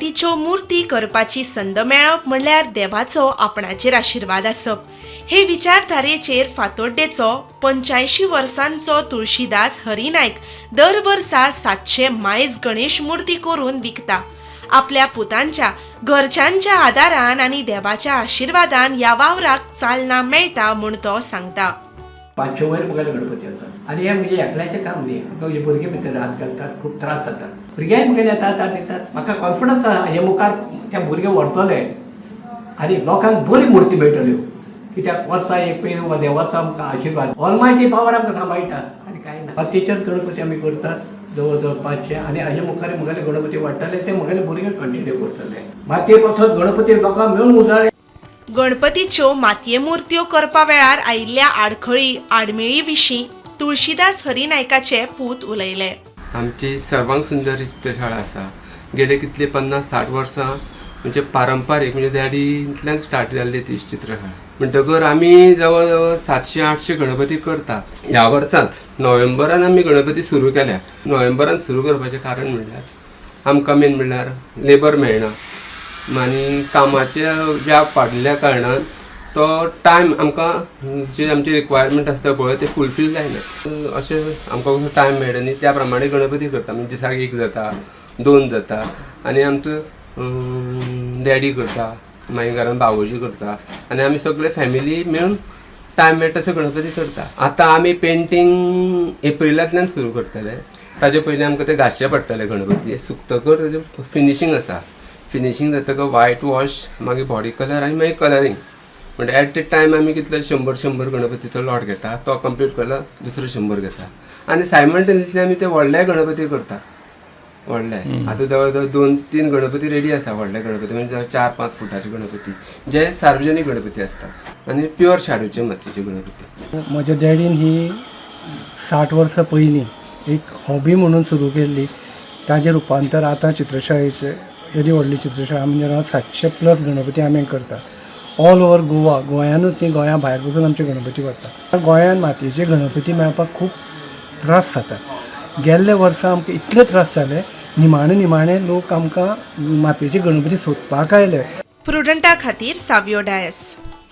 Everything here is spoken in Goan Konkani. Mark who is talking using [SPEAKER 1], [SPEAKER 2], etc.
[SPEAKER 1] गणपतीच्यो मुर्ती करपाची संद मेळप म्हणल्यार देवाचो आपणाचेर आशिर्वाद आसप. हे विचारधारेचेर फातोड्डेचो 85 वर्सांचो तुळशीदास हरी नायक दर वर्सा 700 मायज गणेश मुर्ती करून विकता. आपल्या पुतांच्या, घरच्यांच्या आदारान आनी देवाच्या आशिर्वादान ह्या वावराक चालना मेळटा म्हूण तो सांगता.
[SPEAKER 2] 500 वयर मुखार गणपती आसा आनी हें म्हणजे एकल्याचें काम न्ही. म्हणजे भुरगे भितर हात घालतात, खूब त्रास जातात. भुरग्यांय मुगेले येतात आनी दितात. म्हाका कॉन्फिडन्स आसा, हे मुखार ते भुरगे व्हरतले आनी लोकांक बरी मुर्ती मेळटल्यो, कित्याक वर्सा एक पयलीं हो देवाचो आमकां आशिर्वाद, ऑलमायटी पावर आमकां सांबाळटा आनी कांय ना. मातयेचेच गणपती आमी करतात जवळ जवळ 500 आनी हाजे मुखार मुगेले गणपती वाडटले, ते मुगेले भुरगे कंटिन्यू करतले. मातये पासत गणपती लोकांक मेळूंक जाय.
[SPEAKER 1] गणपतीच्यो मातये मुर्त्यो करपा वेळार आयिल्ल्या आडखळी आडमेळी विशीं तुळशीदास हरी नायकाचे पूत उलयले.
[SPEAKER 3] आमची सर्वांग सुंदर ही चित्रशाळा आसा. गेले कितले 50-60 वर्सां, म्हणजे पारंपारीक, म्हणजे डॅडींतल्यान स्टार्ट जाल्ली ती चित्रशाळा. म्हणटकर आमी जवळ जवळ 700-800 गणपती करतात. ह्या वर्साच नोव्हेंबरान आमी गणपती सुरू केल्या. नोव्हेंबरान सुरू करपाचें कारण म्हणल्यार आमकां मेन म्हणल्यार लेबर मेळना आनी कामाचे व्याप वाडिल्ल्या कारणान तो टायम आमकां जे आमची रिक्वायरमेंट आसता पळय, ते फुलफील जायना. अशें आमकां कसो टायम मेळटा न्ही, त्या प्रमाणे गणपती करता. म्हणजे दिसाक एक जाता, दोन जाता आनी आमचो डॅडी करता, मागीर घरान भावोजी करता आनी आमी सगळे फॅमिली मेळून टायम मेळटा तसो गणपती करता. आतां आमी पेंटींग एप्रिलांतल्यान सुरू करतले. ताजे पयलीं आमकां ते घासचे पडटले. गणपती सुकतकर तेजें फिनिशींग आसा. फिनिशींग जातकर वायट वॉश, मागीर बॉडी कलर आनी मागीर कलरींग. म्हणजे एट ए टायम आमी कितले 100-100 गणपतीचो लॉट घेता. तो कंप्लीट केलो, दुसरो 100 घेता आनी सायमल्टेनियसली आमी ते व्हडले गणपती करता, व्हडले. आतां जवळ जवळ दोन तीन गणपती रेडी आसा. व्हडले गणपती म्हणजे 4-5 फुटाचे गणपती, जे सार्वजनीक गणपती आसतात आनी प्युअर शाडूचे मातयेचे गणपती.
[SPEAKER 4] म्हज्या डॅडीन ही 60 वर्सां पयलीं एक हॉबी म्हणून सुरू केल्ली. ताजें रुपांतर आतां चित्रशाळेचें, येदी व्हडली चित्रशाळा, म्हणजे 700 प्लस गणपती आमी करता ऑल ओवर गोवा. गोंयानूच न्ही, गोंया भायर पसून आमचे गणपती वता. गोंयान मातयेचे गणपती मेळपाक खूब त्रास जाता. गेल्ले वर्सा आमकां इतले त्रास जाले, निमाणे निमाणे लोक आमकां मातयेचे गणपती सोदपाक आयले.
[SPEAKER 1] प्रुडंटा खातीर सावियो डायस.